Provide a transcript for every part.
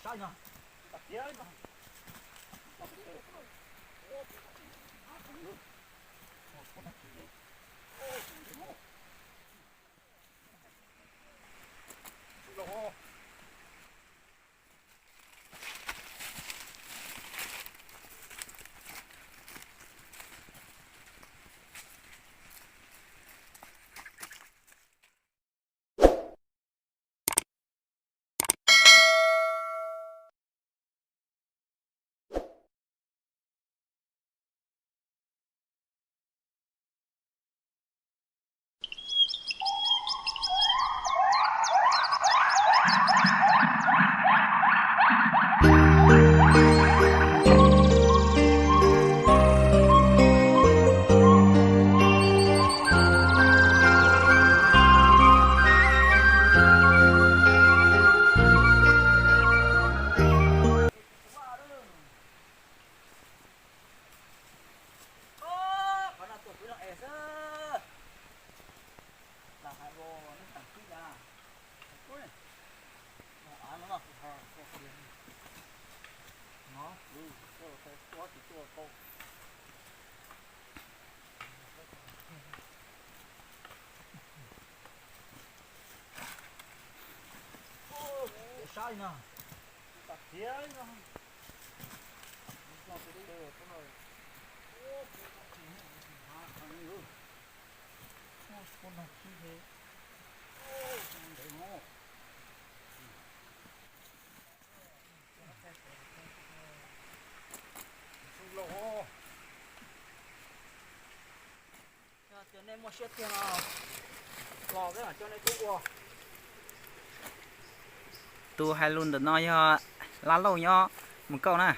Sab li no. Tus hais lus ntawm no yog Laj Lauj nyob Mus Kauj na.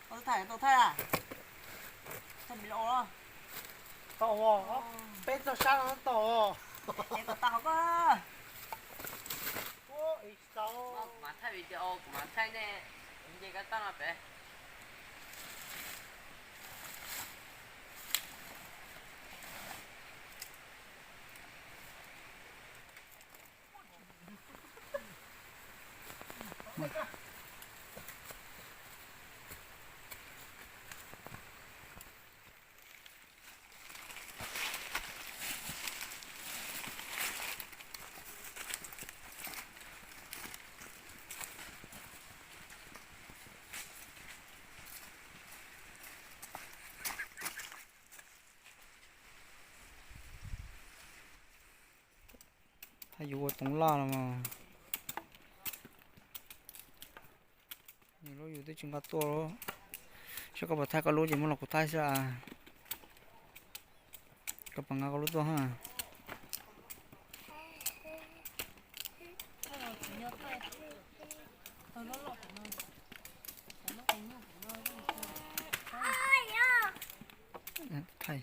Tau thaij, tau thaij, thaij video los? Tau os, peb txoj sab no tau os. Es kom tau hauv koj. Kuv mam thaij video, kuv mam thaij nej nce kab tag no pem. Thaij yus ua toov laj los mas. Nws lub yus twb tsis nqa tuaj. Saib koj puas thaij koj lub ces muab los kuv thaij xwb. Koj puas nqa koj lub tuaj ha? Thaij.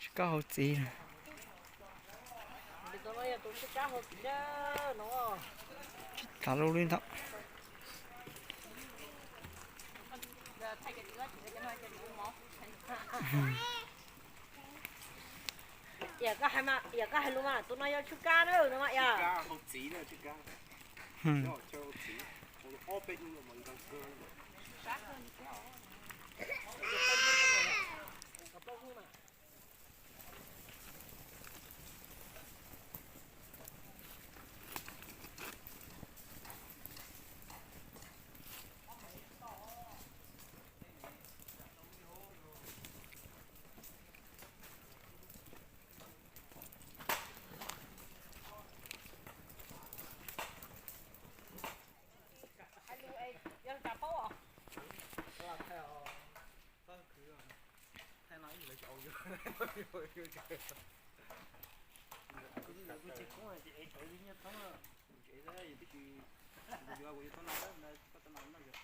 Tsis kab hauv txiv. Tsis tas lub li ntawd. Yog koj hais lus mas tus no yog tsw kab na no mas yog. Kuv twb yuav kuv tsis koob ces ev cov nyiaj thoob, kuv tsis ev, yus twb tsis, kuv yuav kuv yuav thoob no, koj thoob no noj yus.